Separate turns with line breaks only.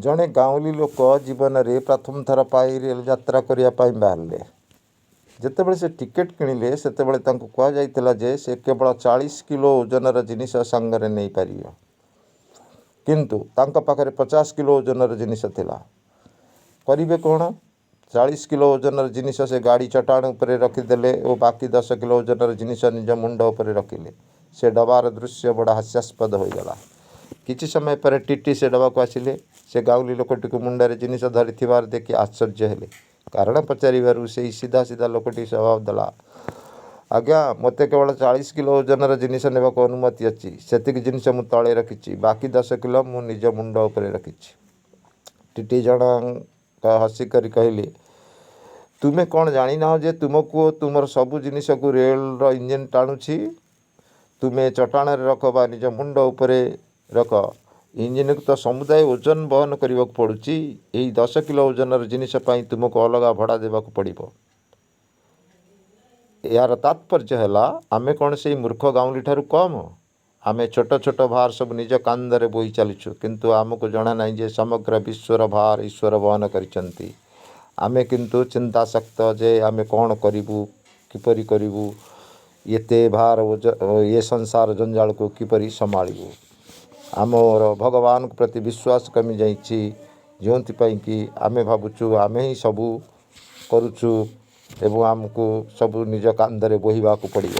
ଜଣେ ଗାଉଁଲି ଲୋକ ଜୀବନରେ ପ୍ରଥମ ଥର ପାଇଁ ରେଲ ଯାତ୍ରା କରିବା ପାଇଁ ବାହାରିଲେ। ଯେତେବେଳେ ସେ ଟିକେଟ୍ କିଣିଲେ, ସେତେବେଳେ ତାଙ୍କୁ କୁହାଯାଇଥିଲା ଯେ ସେ କେବଳ 40 କିଲୋ ଓଜନର ଜିନିଷ ସାଙ୍ଗରେ ନେଇପାରିବ। କିନ୍ତୁ ତାଙ୍କ ପାଖରେ 50 କିଲୋ ଓଜନର ଜିନିଷ ଥିଲା। କରିବେ କ'ଣ? 40 କିଲୋ ଓଜନର ଜିନିଷ ସେ ଗାଡ଼ି ଚଟାଣ ଉପରେ ରଖିଦେଲେ ଓ ବାକି 10 କିଲୋ ଓଜନର ଜିନିଷ ନିଜ ମୁଣ୍ଡ ଉପରେ ରଖିଲେ। ସେ ଡବାର ଦୃଶ୍ୟ ବଡ଼ ହାସ୍ୟାସ୍ପଦ ହୋଇଗଲା। କିଛି ସମୟ ପରେ ଟିଟି ସେ ଡବାକୁ ଆସିଲେ। ସେ ଗାଉଁଲି ଲୋକଟିକୁ ମୁଣ୍ଡରେ ଜିନିଷ ଧରିଥିବାର ଦେଖି ଆଶ୍ଚର୍ଯ୍ୟ ହେଲେ। କାରଣ ପଚାରିବାରୁ ସେହି ସିଧା ସିଧା ଲୋକଟି ଜବାବ ଦେଲା, "ଆଜ୍ଞା, ମୋତେ କେବଳ 40 କିଲୋ ଓଜନର ଜିନିଷ ନେବାକୁ ଅନୁମତି ଅଛି। ସେତିକି ଜିନିଷ ମୁଁ ତଳେ ରଖିଛି। ବାକି 10 କିଲୋ ମୁଁ ନିଜ ମୁଣ୍ଡ ଉପରେ ରଖିଛି।" ଟିଟି ଜଣକ ହସିକରି କହିଲେ, "ତୁମେ କ'ଣ ଜାଣିନାହଁ ଯେ ତୁମକୁ ଓ ତୁମର ସବୁ ଜିନିଷକୁ ରେଳର ଇଞ୍ଜିନ୍ ଟାଣୁଛି? ତୁମେ ଚଟାଣରେ ରଖ ବା ନିଜ ମୁଣ୍ଡ ଉପରେ ରଖ, ଇଞ୍ଜିନ୍କୁ ତ ସମୁଦାୟ ଓଜନ ବହନ କରିବାକୁ ପଡ଼ୁଛି। ଏହି 10 କିଲୋ ଓଜନର ଜିନିଷ ପାଇଁ ତୁମକୁ ଅଲଗା ଭଡ଼ା ଦେବାକୁ ପଡ଼ିବ।" ଏହାର ତାତ୍ପର୍ଯ୍ୟ ହେଲା, ଆମେ କ'ଣ ସେଇ ମୂର୍ଖ ଗାଉଁଲିଠାରୁ କମ୍? ଆମେ ଛୋଟ ଛୋଟ ଭାର ସବୁ ନିଜ କାନ୍ଧରେ ବୋହି ଚାଲିଛୁ, କିନ୍ତୁ ଆମକୁ ଜଣାନାହିଁ ଯେ ସମଗ୍ର ବିଶ୍ୱର ଭାର ଈଶ୍ୱର ବହନ କରିଛନ୍ତି। ଆମେ କିନ୍ତୁ ଚିନ୍ତାସକ୍ତ ଯେ ଆମେ କ'ଣ କରିବୁ, କିପରି କରିବୁ, ଏତେ ଭାର, ଏ ସଂସାର ଜଞ୍ଜାଳକୁ କିପରି ସମ୍ଭାଳିବୁ। ଆମର ଭଗବାନଙ୍କ ପ୍ରତି ବିଶ୍ୱାସ କମିଯାଇଛି, ଯେଉଁଥିପାଇଁ କି ଆମେ ଭାବୁଛୁ ଆମେ ହିଁ ସବୁ କରୁଛୁ ଏବଂ ଆମକୁ ସବୁ ନିଜ କାନ୍ଧରେ ବୋହିବାକୁ ପଡ଼ିବ।